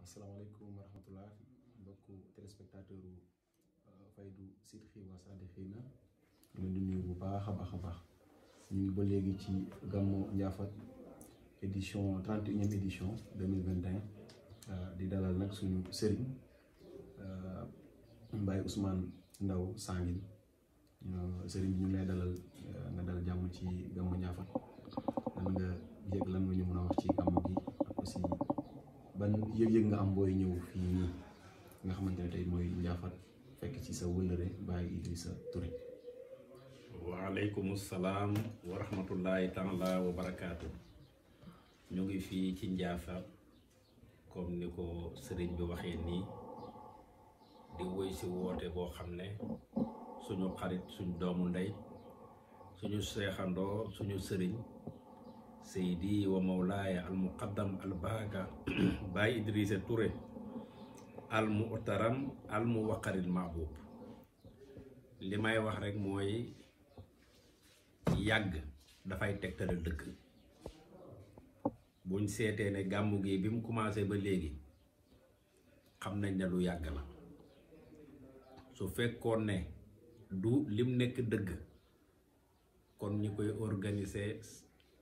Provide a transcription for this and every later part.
asalaamaaleykum wa rahmatullah mbokku téléspectateur Faydu site Xibaar Saadixina ñu di nuyu bu baax a baax ñu ngi ba léegi ci gàmmu Ndiaffate édition 31e édition 2021 di dalal nag suñu sëriñ Baye Ousmane Ndaw Sangil sëriñ bi ñu lay dalal nga dal jàmm ci gàmmu Ndiaffate lan nga yëg lan nga ñu mën a wax ci gàmmu gi ak aussi ban yëg-yëg nga am booy ñëw fii nii nga xamante ne tey mooy Ndiaffate fekk ci sa wëllëre Baye Idrissa Touré. waaleykum salaam wa rahmatullahi taala wa barakaatu. ñu ngi fii ci Ndiaffate comme ni ko sëriñ bi waxee nii di woy si woote boo xam ne suñu xarit suñu doomu ndey suñu seexandoo suñu sëriñ Seydi wa Mawlaaya al muqaddam al baaga Baye Idrissa Touré al mu'taram al muwaqaril mahbub. li may wax rek mooy yàgg dafay tegtale dëkk. buñ seetee ne gàmmu gi bi mu commencé ba léegi xam nañ ne lu yàgg la su fekkoon ne du lim nekk dëgg kon ñi koy organiser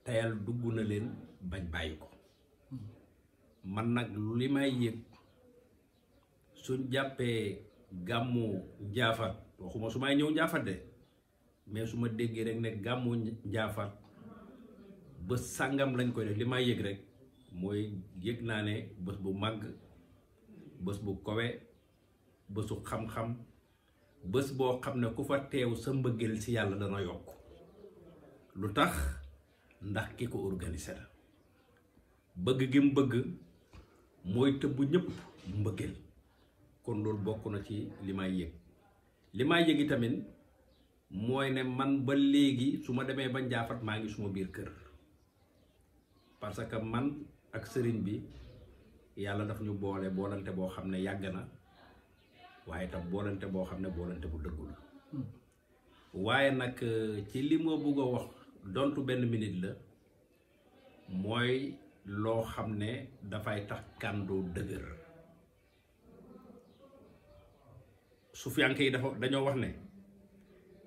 tayal dugg na leen bañ bàyyi ko. man nag li may yëg suñ jàppee gàmmu Ndiaffate waxuma su may ñëw Ndiaffate de mais su ma déggee rek ne gàmmu Ndiaffate bés sàngam lañ koy def li may yëg rek mooy yëg naa ne bés bu màgg bés bu kowe bésu xam-xam bés boo xam ne ku fa teew sa mbëggeel ci yàlla dana yokk. lu tax ndax ki ko organisé la bëgg gi mu bëgg mooy tëbb ñëpp mbëggeel kon loolu bokk na ci li may yëg tamit mooy ne man ba léegi su ma demee ba Ndiaffate maa ngi suma biir kër parce que man ak sëriñ bi yàlla daf ñu boolante boo xam ne yàgg na waaye tam boolante boo xam ne boolante bu dëggu la waaye nag ci li ma bëgg a wax dontu benn minute la mooy loo xam ne dafay tax kàndoo dëgër. sufiyanke yi dañoo wax ne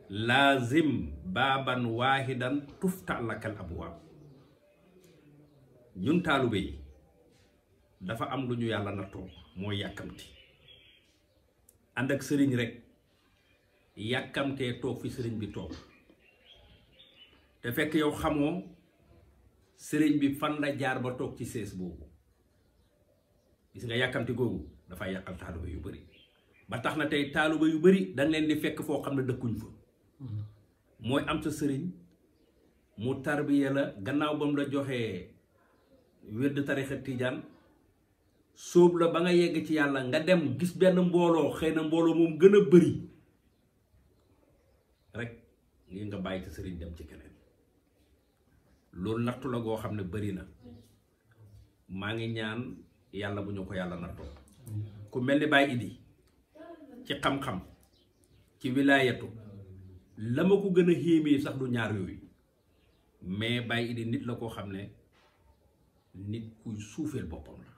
laazim baaban waahidan tufta lakal abwaab. ñun taalube yi dafa am lu ñu yàlla nattoo mooy yàkkamti ànd ak sëriñ rek yàkkamtee toog fi sëriñ bi toog te fekk yow xamoo sëriñ bi fan la jaar ba toog ci sees boobu. gis nga yàkkamti googu dafay yàqal taalube yu bari ba tax na tey taalube yu bari dañ leen di fekk foo xam ne dëkkuñ fa. mooy am sa sëriñ mu tarbiya la gannaaw ba mu la joxee wérd tarixa tijaan sóob la ba nga yegg ci yàlla nga dem gis benn mbooloo xëy na mbooloo moom gën a bari rek ngi nga bàyyi sa sëriñ dem ci keneen. loolu nattu la goo xam ne bari na maa ngi ñaan yàlla bu ñu ko yàlla nattoo ku mel ni Baye Idi ci xam-xam ci wilaayatu la ma ko gën a xéemee sax du ñaar yooyu mais Baye Idi nit la koo xam ne nit kuy suufeel boppam la.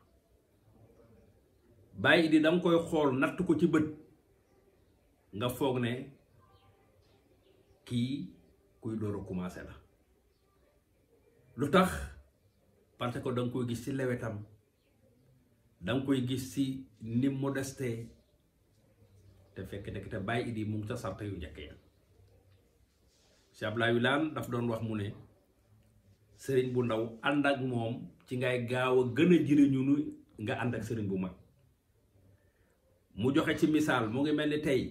Baye Idi danga koy xool natt ko ci bët nga foog ne kii kuy door a commencé la. lu tax parce que danga koy gis ci lewetam danga koy gis ci ni modeste te fekk nekk te Baye Idi mu ngi sa sarta yu njëkk ya. si Ablaye Wilane daf doon wax mu ne sëriñ bu ndaw ànd ak moom ci ngay gaaw a gën a jëriñu nu nga ànd ak sëriñ bu mag. mu joxe ci misaal mu ngi mel ni tey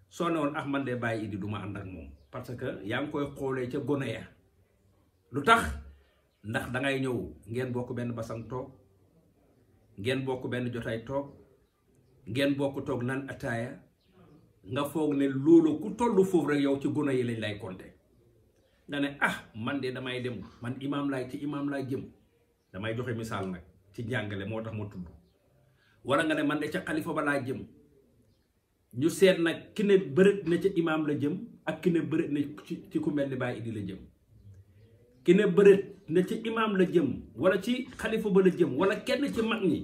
soo ne woon man de Baye Idi du ma ànd ak moom parce que yaa ngi koy xoolee ca gone ya. lu tax ndax dangay ñëw ngeen bokk benn basang toog ngeen bokk benn jotaay toog ngeen bokk toog naan ataaya nga foog ne loolu ku tollu foofu rek yow ci gone yi lañ lay compter nga ne man de damay dem man imaam laay ci imaam laay jëm damay joxe misaal nag ci njàngale moo tax ma tudd wala nga ne man de ca xalifa ba laa jëm ñu seet nag ki ne bërët na ca imaam la jëm ak ki ne bërët na ci ku mel ni Baye Idi la jëm. ki ne bërët na ci imaam la jëm wala ci xalifa ba la jëm wala kenn ci mag ñi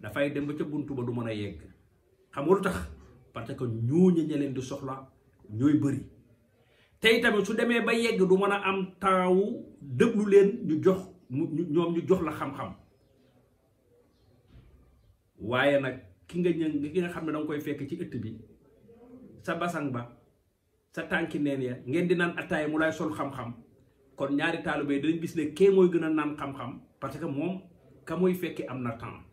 dafay dem ba ca buntu ba du mën a yegg xam nga lu tax parce que ñooñu ña leen di soxla ñooy bëri tey tamit su demee ba yegg du mën a am temps wu déglu leen ñu jox ñoom ñu jox la xam-xam waaye nag ki nga xam ne danga koy fekk ci ëtt bi sa basang ba sa tànki neen ya ngeen di naan attaay mu lay sol xam-xam kon ñaari taalibe dañ gis ne kee mooy gën a naan xam-xam parce que moom ka muy fekki am na temps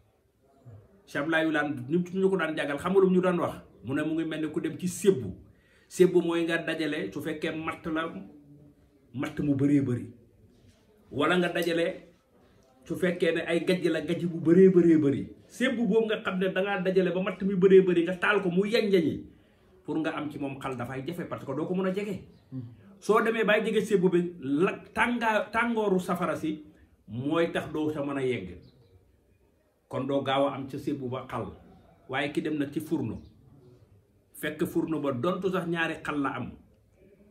Cheikh Abdoulaye Wilane ñu ko daan jàngal xam nga lu ñu daan wax mu ne mu ngi mel ni ku dem ci sébbu mooy nga dajale su fekkee matt la matt mu bëree bëri wala nga dajale su fekkee ne ay gajj la gajj bu bëree bëri sébbu boobu nga xam ne dangaa dajale ba matt mi bëree bëri nga taal ko mu yañ-yañi pour nga am ci moom xal dafay jafe parce que doo ko mën a jege soo demee bay jege sébbu bi la tàngooru safara si mooy tax doo sa mën a yegg kon doo gaaw a am ca sébbu ba xal waaye ki dem nag ci fourneau fekk fourneau ba dontu sax ñaari xal la am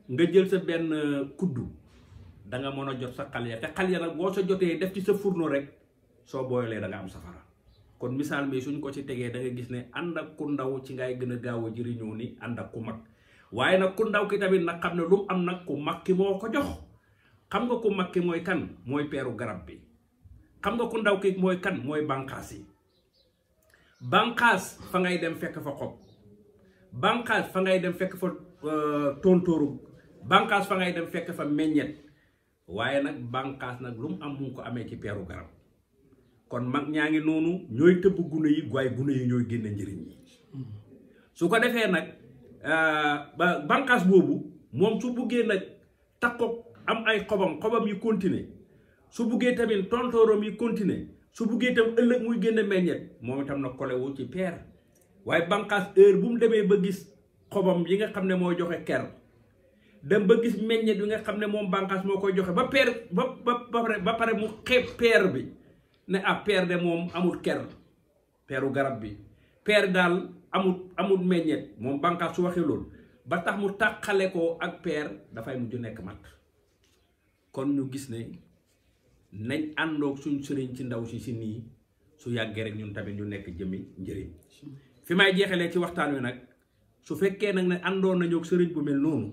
nga jël sa benn kuddu da nga mën a jot sa xal ya te xal ya nag boo sa jotee def ci sa fourneau rek soo booyalee da nga am safara kon misaal mi suñ ko ci tegee da nga gis ne ànd ak ku ndaw ci ngay gën a gaaw a jëriñoo ni ànd ak ku mag waaye nag ku ndaw ki tamit nag xam ne lu mu am nag ku mag ki moo ko jox xam nga ku mag ki mooy kan mooy peeru garab bi xam nga ku ndaw ki mooy kan mooy bànqaas yi bànqaas fa ngay dem fekk fa xob bànqaas fa ngay dem fekk fa tontóoru bànqaas fa ngay dem fekk fa meññet waaye nag bànqaas nag lu mu am mu ngi ko amee ci peeru garab kon mag ñaa ngi noonu ñooy tëbb gune yi waaye gune yi ñooy génne njëriñ yi su ko defee nag ba bànqaas boobu moom su buggee nag takko am ay xobam yi continuer su buggee tamit tontóoram yi continuer su buggee tam ëllëg muy génne meññet moom itam na kolewu ci peer waaye bànqaas heure bu mu demee ba gis xobam yi nga xam ne mooy joxe ker dem ba gis meññet yi nga xam ne moom bànqaas moo koy joxe ba peer ba pare mu xeeb peer bi ne ah peer de moom amul ker peeru garab bi peer daal amul meññet moom bànqaas su waxee loolu ba tax mu tàqale ko ak peer dafay mujj nekk mat kon ñu gis ne nañ àndoog suñ sëriñ ci ndaw si nii su yàggee rek ñun tamit ñu nekk jëmi njëriñ fi may jeexalee ci waxtaan wi nag su fekkee nag ne àndoon nañu ak sëriñ bu mel noonu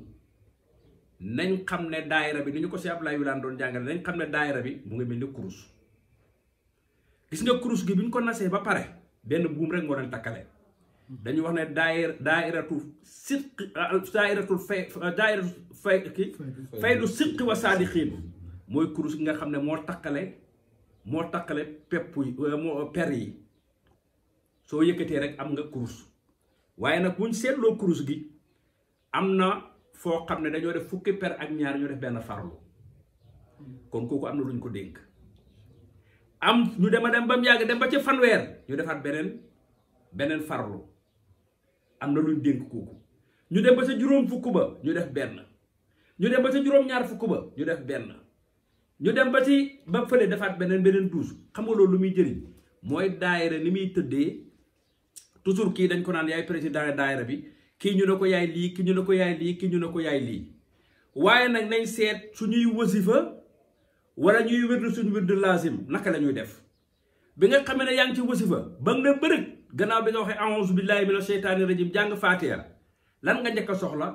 nañ xam ne daayira bi ni ñu ko Cheikh Abdoulaye Wilane doon jàngale nañ xam ne daayira bi mu ngi mel ni kurus gis nga kurus gi bi ñu ko nasee ba pare benn buum rek moo leen takkale dañu wax ne faydu sidqi wa saadiqiin mooy kurus gi nga xam ne moo takkale pepp yi per yi soo yëkkatee rek am nga kurus waaye nag buñ seetloo kurus gi am na foo xam ne dañoo def fukki per ak ñaar ñu def benn farlu kon kooku am na luñ ko dénk am ñu dem ba mu yàgg dem ba ca fanweer ñu defaat beneen farlu am na luñ dénk kooku ñu dem ba sa juróom fukk ba ñu def benn ñu dem ba sa juróom ñaar fukk ba ñu def benn ñu dem ba fële defaat beneen douze xam nga loolu lu muy jëriñ mooy daayira ni muy tëddee toujours kii dañ ko naan yaay président daayira bi kii ñu ne ko yaay lii kii ñu ne ko yaay lii kii ñu ne ko yaay lii waaye nag nañ seet suñuy wasifa wala ñuy wérdu suñu wérdu lazim naka la ñuy def bi nga xamee ne yaa ngi ci wasifa ba nga bërëg gannaaw bi nga waxee a'uuzu billahi mina sheytaani rajim jàng faatiha lan nga njëkk a soxla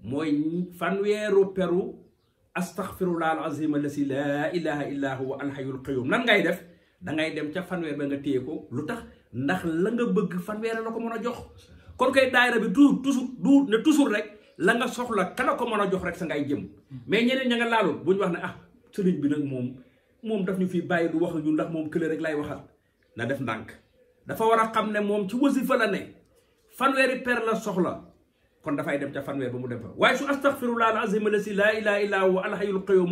mooy fanweeru peru astaghfirullah al azim allasi laa ilaha illa huwa alhayyul qayyum lan ngay def dangay dem ca fanweer ba nga téye ko lu tax ndax la nga bëgg fanweer la ko mën a jox kon koy daayira bi toujours rek la nga soxla kala ko mën a jox rek sa ngay jëm mais ñeneen ña nga laalul bu ñu wax ne ah sëriñ bi nag moom daf ñu fi bàyyi du wax ñu ndax moom kële rek lay waxal na def ndànk dafa war a xam ne moom ci wasifa la ne fanweeri per la soxla kon dafay dem ca fanweer ba mu dem fa waaye su astaghfirullah al azim allasi laa ilaha illa huwa alhayyul qayyum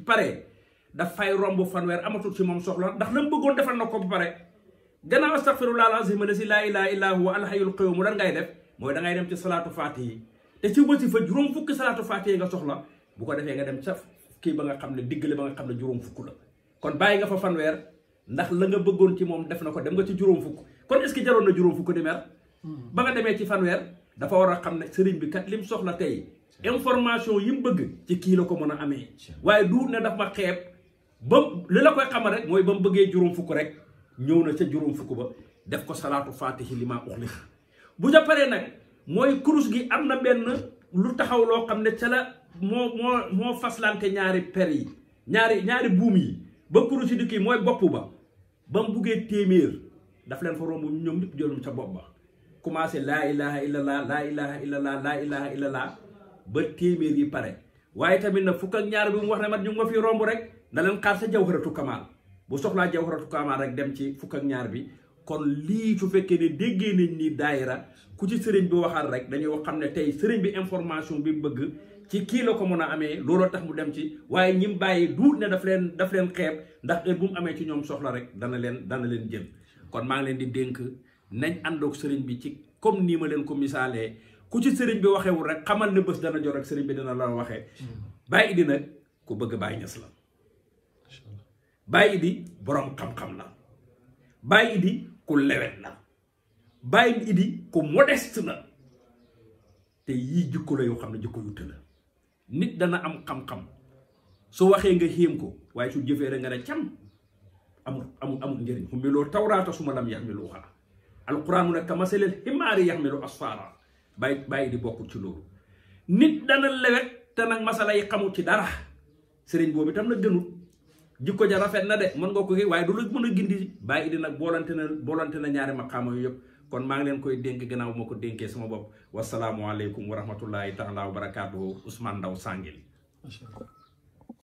pare dafay romb fanweer amatul ci moom soxla ndax la mu bëggoon defal na ko ba pare gannaaw astaghfirullah al azim allasi laa ilaha illa huwa alhayyul qayyum lan ngay def mooy da ngay dem ci salaatu faatihi te ci wasifa juróom fukki salaatu faatihi nga soxla bu ko defee nga dem ca kii ba nga xam ne diggale ba nga xam ne juróom fukk la kon bàyyi nga fa fanweer ndax la nga bëggoon ci moom def na ko dem nga ci juróom fukk kon est-ce que jaroon na juróom fukk di mer ba nga demee ci fanweer dafa war a xam ne sëriñ bi kat lim soxla tey information yi mu bëgg ci kii la ko mën a amee waaye du ne daf ma xeeb ba li la koy xamal rek mooy ba mu bëggee juróom fukk rek ñëw na ca juróom fukk ba def ko salaatu fatihi li ma uxlix bu ja paree nag mooy kurus gi am na benn lu taxaw loo xam ne ca la moo faslante ñaari per yi ñaari buum yi ba kurus yi di kii mooy bopp ba mu buggee téeméer daf leen fa romb ñoom ñëpp jëlum ca bopp ba commencé laa ilaha illallah laa ilaha illallah laa ilaha illallah ba téeméer yi pare waaye tamit nag fukk ak ñaar bi mu wax ne mat ñu nga fi romb rek na leen xaar sa jawharatu kamal bu soxlaa jawharatu kamal rek dem ci fukk ak ñaar bi kon lii su fekkee ne déggee nañ ni daayira ku ci sëriñ bi waxal rek dañuy wax xam ne tey sëriñ bi information bi bëgg ci kii la ko mën a amee looloo tax mu dem ci waaye ñim bàyyi duut ne daf leen xeeb ndax heure bu mu amee ci ñoom soxla rek dana leen jël kon maa ngi leen di dénk nañ àndoog sëriñ bi ci comme nii ma leen ko misaalee ku ci sëriñ bi waxewul rek xamal ne bés dana jot rek sëriñ bi dina la waxee Baye Idy nag ku bëgg Baye Niass la Baye Idy borom xam-xam la Baye Idy ku lewet la Baye Idy ku modeste la te yii jikko la yoo xam ne jikko yu tëla nit dana am xam-xam su waxee nga xéem ko waaye su jëfee rek nga ne cam amul njëriñ humiloo tawraata suma lam yaxmiluha alquran mu ne kamasalil ximaari yaxmilu asfara Baye Idy bokkul ci loolu nit dana lewet te nag masala yi xamul ci dara sëriñ boobu itam na gënut jikko ja rafet na de mën nga ko gi waaye du la mën a gindi Baye Idy nag boolante na ñaari maqaama yu yëpp kon maa ngi leen koy dénk gannaaw moo ko dénkee sama bopp wasalaamualeykum wa rahmatullahi taala wa barakaatuhu Ousmane Ndaw Sangil.